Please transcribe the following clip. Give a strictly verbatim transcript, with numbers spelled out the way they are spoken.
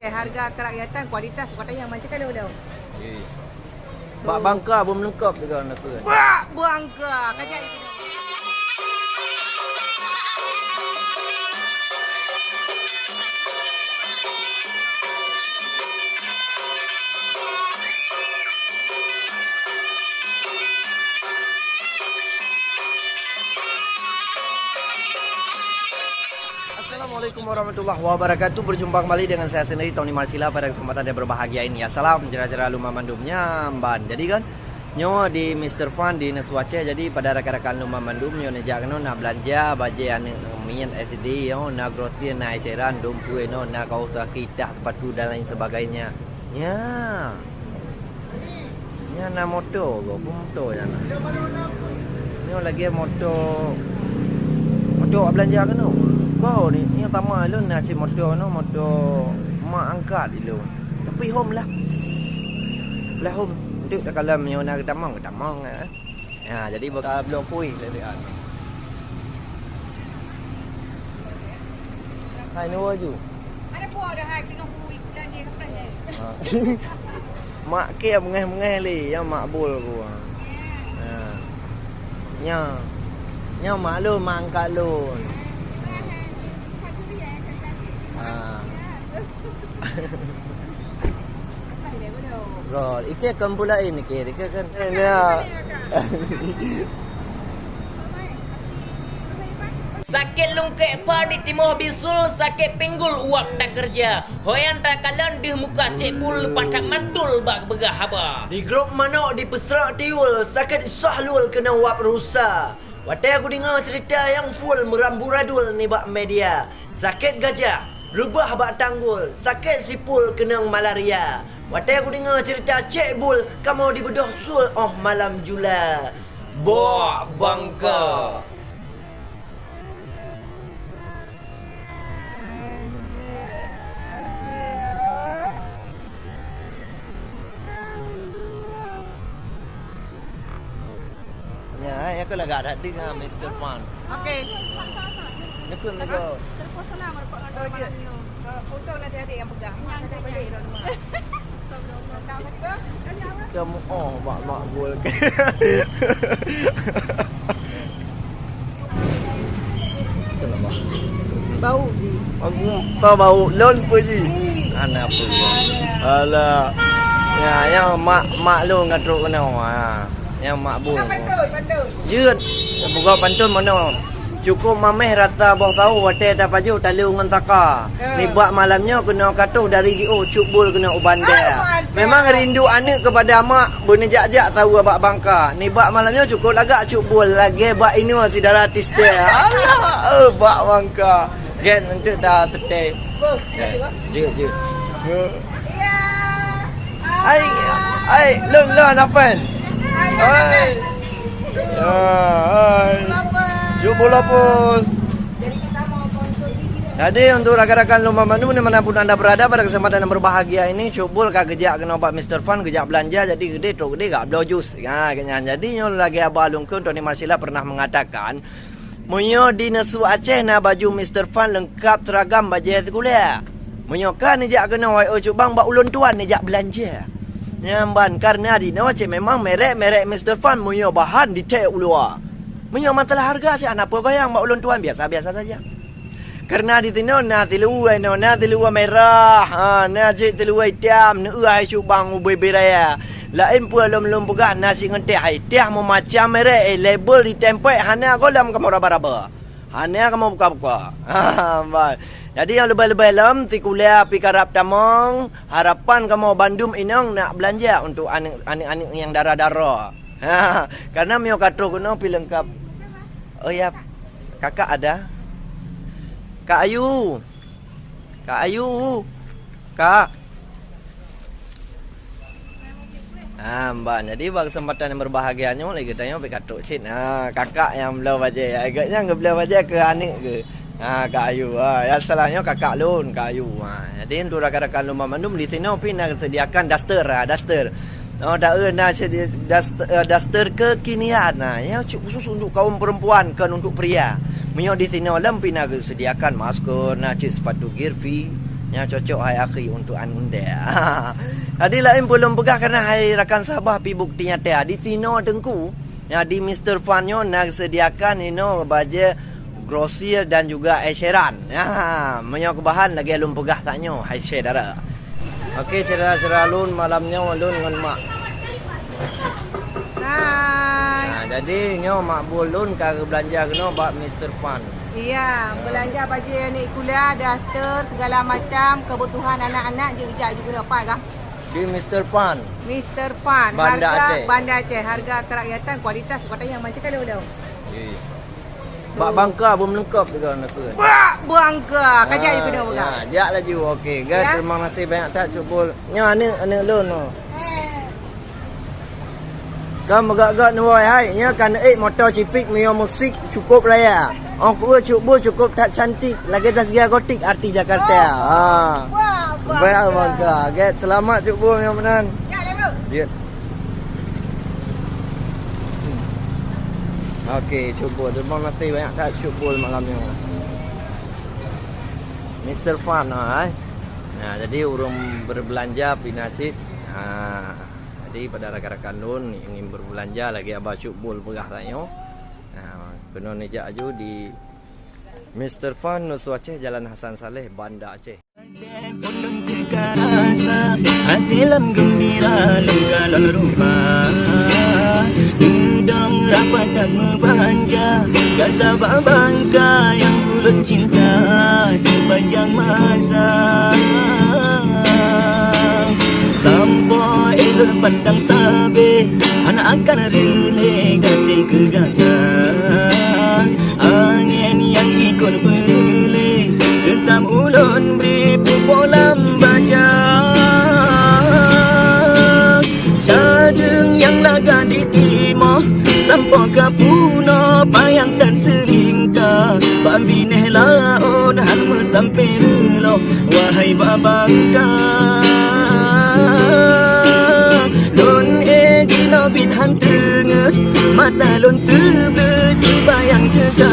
Harga kerakyatan, kualitas, pokok tayang macam ka lôn. Bak bangka beumeulengkop juga nak tu. Bak bangka, kajak ikut. Assalamualaikum warahmatullahi wabarakatuh. Berjumpa kembali dengan saya sendiri, Tony Marsila, pada kesempatan yang berbahagia ini. Ya, salam jera-jera lôn banmandum nyan ban. Jadi kan, nyoe di Mister Fun di Nesu Aceh. Jadi pada rakan-rakan lôn banmandum, nyoe neujak keunoe nak beulanja bajée aneuëk miet S D, nyoe na grosir, na eceran, dum peue nyoe, na kaos kaki, tah, sepatu dan lain sebagainya. Nya. Nyan na moto gob, peue moto nyan na. Nyoe lagée moto, moto awak beulanja keunoe. Gob ni, nyoe tamah lôn na cit moto nyoe, moto mak angkat ilôn. Tapi hom lah. Blah hom, untuk takalon nyoe na geutamong, geutamong, eh. Ya, jadi baka bloe kueh lé. Hai, nyoe laju. Ada buah dah hai, tengah bui, bulan dia, lepas dia. Ha. Mak kée meungéh-meungéh lé, ya mak bol ku. Ha. Nya. Nya mak lôn, mak angkat lôn. Ha. Gol. Ike kan pula ini, ike, ike kan. Ya. Sakét lungkek pa di timoh bisul, sakét pinggul uap takeureuja. Ho nyang takalon deuh muka Cek Bul leupah that mantul bak peugah haba. Di grup manok dipeusrok tiul, sakét soh lul keuneuk uap rusa. Watée kudeungoe ceurita nyang full meuramburadul nibak media, sakét gajah reubah bak tanggul, sakét sipul keunong malaria. Watée kudeungoe ceurita Cek Bul kamoe dibeudôh sul óh malam jula. Bak bangka. Ya, ya, aku lagak dah dengar Mister Pan. Okey. Aku nak terpesona merupakan malam ni. Foto nanti ada yang pegang. Yang ada balik dah dua. Kamu oh mak mak gol. Bau ji. Aku tak bau lon pun ji. Anak pun. Alah. Ya, ya mak mak lon ngan trok kena. Ha. Ya mak bun. Jeuet. Buka pantun mana? Cukup mameh rata boh tahu watée tapajoh taleue ngon saka. Nibak malam nyoe keunoe katoh dari jiôh Cuk Bul keunoe u Banda. Memang rindu aneuk kepada mak, beuneujak-jak saweue bak bangka. Nibak malam nyoe cukup lagak Cuk Bul lagée bak inua si dara tiste. Alah, eh, bak bangka. Gen untuk dah tete. Jeuet, jeuet. Ai, ai, lôn, lôn, apan? Ai. Ya, ai. Yuk bola pos. Jadi untuk rakan-rakan lôn banmandum di mana pun anda berada, pada kesempatan yang berbahagia ini, Cuk Bul ka geujak keunoe bak Mister Fan, geujak beulanja, jadi geudeh trok geudeh gak bloe jus. Ha, keu nyan. Jadi nyoe lagée aba lôn kheun, Tony Marsila pernah mengatakan, meunyoe di Nesu Aceh na baju Mister Fan leungkap seuragam bajée sikula. Meunyoe ka neujak keunoe Y O Cubang bak ulôn tuan neujak beulanja. Nyan ban kareuna di noe cit memang merek-merek Mister Fan meunyoe bahan di tée u luwa. Meunyoe masalah hareuga cit hana peue goyang bak ulôn tuan biasa-biasa saja. Kareuna di sinoe na siluweue, na siluweue mirah, ha, na cit siluweue itam, neueu hai Cubang ubé-bé raya. Laén peue lom-lom peugah na cit ngon teh hai, teh meumacam merek, eh, label ditempel hana gohlom kamoe raba-raba. Hana kamoe buka-buka. Ha, bah. Jadi nyang leubeh-leubeh lom sikula pih karab tamong, harapan kamoe bandum inong nak beulanja untuk aneuk, aneuk-aneuk nyang dara-dara. Ha, kareuna meunyoe ka troh keunoe pih leungkap. Oh ya, kakak ada. Kak Ayu. Kak Ayu. Kak. Ha, mban. Jadi bak kesempatan yang berbahagia nyoe lagée geutanyoe pih ka trok cit. Ha, kakak nyang bloe bajée. Ya, gobnyan geubloe bajée keu aneuk geuh. Ha, Kak Ayu. Ha, nyang salah nyoe kakak lôn, Kak Ayu. Ha, jadi untuk rakan-rakan lôn banmandum di sinoe pih na sediakan daster, ha, daster. Oh, da-, eh, na sedi-, dast-, eh, daster kekinian. Ha, ya, cit khusus untuk kaum perempuan, kon untuk pria. Meunyoe di sinoe lom pih na geusediakan masker, na cit sepatu Girvi. Nyang cocok hai akhi untuk an undeh. Jadi laén peue lôn peugah, karena hai rakan sahabat, pih bukti nyata. Di sinoe Teungku, nyang di Mister Fun nyoe na sediakan inoe bajée grosir dan juga eceran. Ya, meunyoe keubahan lagée lôn peugah tanyoe hai syedara. Oke, syedara-syedara lôn, malam nyoe lôn ngon mak. Hai. Nah, jadi nyoe mak buet lôn ka geubeulanja keunoe bak Mister Fun. Iya, beulanja bajée aneuk kuliah, daster, segala macam kebutuhan anak-anak jeuet jak jeuet keunoe, pat kah? Di Mister Fun. Mister Fun. Banda Aceh. Banda Aceh. Harga kerakyatan, kualitas, katanya macam kali udah. Iya. Bak bangka beumeulengkop juga nak tu. Bak bangka, kajak jeuet keunoe. Ya, jak laju. Oke, guys, terima kasih banyak that Cuk Bul. Nyoe aneuk, aneuk lôn. Ka meugak-gak nuwoe hai, nyoe ka neuék moto Civic meunyoe musik cukup raya. Ong kueu Cuk Bul cukup that cantik, lagée Zaskia Gotik artis Jakarta. Ha. Wah, bangga. Gét, selamat Cuk Bul nyoe meunan. Jeuet. Oke, Cuk Bul. Terima kasih banyak that Cuk Bul malam nyoe. Mister Fun, ha, hai. Nah, jadi ureuëng berbelanja pina cit. Ha. Jadi pada rakan-rakan lôn ingin berbelanja lagée Abah Cuk Bul peugah tanyoe. Nah, keunoe neujak aju di Mister Fun, Nusu Aceh, Jalan Hasan Saleh, Banda Aceh. Ulôn teuka rasa até lom geumbira lôn kalon rupa. Dendam rapat that meubanja, gata bak bangka nyang ulôn cinta sepanjang masa. Sampoe ulôn pandang sabe, hana akan reulée gaséh keu gata. Angén nyang ikot peureulée, teutab ulôn bri pupo lam baja. Sadeueng nyang lagak di timoh, sampoe ka punoh payang dan seuringka. Bak binéh laôt han meusampé reuloh, wahai bak bangka. Lôn ék jinoe biet han teungeut, mata lôn teubleuet, bayang teuga